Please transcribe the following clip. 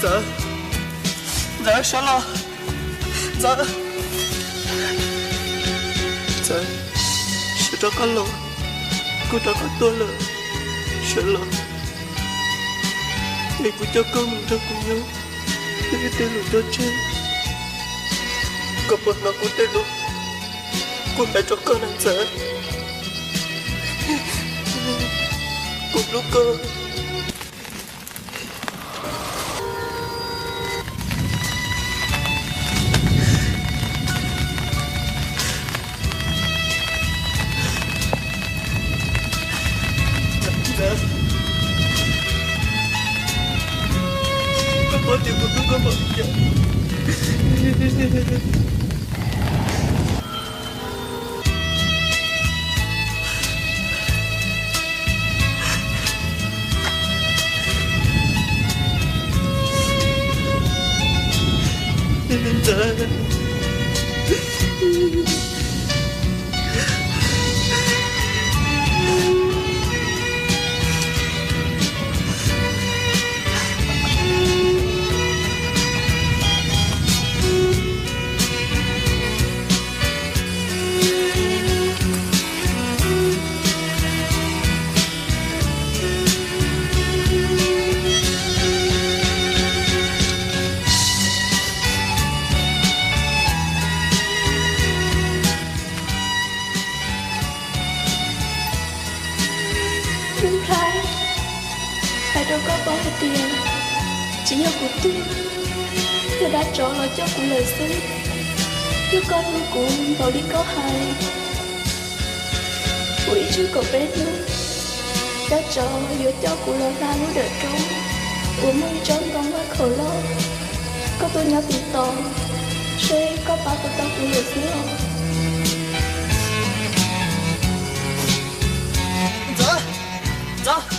Ntxawm, Ntxawm, sawv los. Ntxawm, Ntxawm, sawv rov qab los, kuv rov qab tuaj lawm, sawv los. Es kuv coj koj mus nrog kuv nyob, wb tej lus cog tseg, koj puas hnov kuv tej lus kuv hais rau koj na Ntxawm? Kuv hlub koj. Koj paub tias kuv hlub koj npaum li cas. Nplhaib, hais rau koj paub hais tias tsis yog kuv twg, yog dab tsov los coj kuv lawm xwb. Yog koj hlub kuv npaum li koj hais, kuv ib tsug kaum peb hnub, dab tsov yuav coj kuv los hla lub dawm roob uas muaj ib tsob ntoo vaj khaum loj. Koj tuaj nyob tim tos seb koj pab puas tau kuv lawm xwb os. Ntxawm, Ntxawm.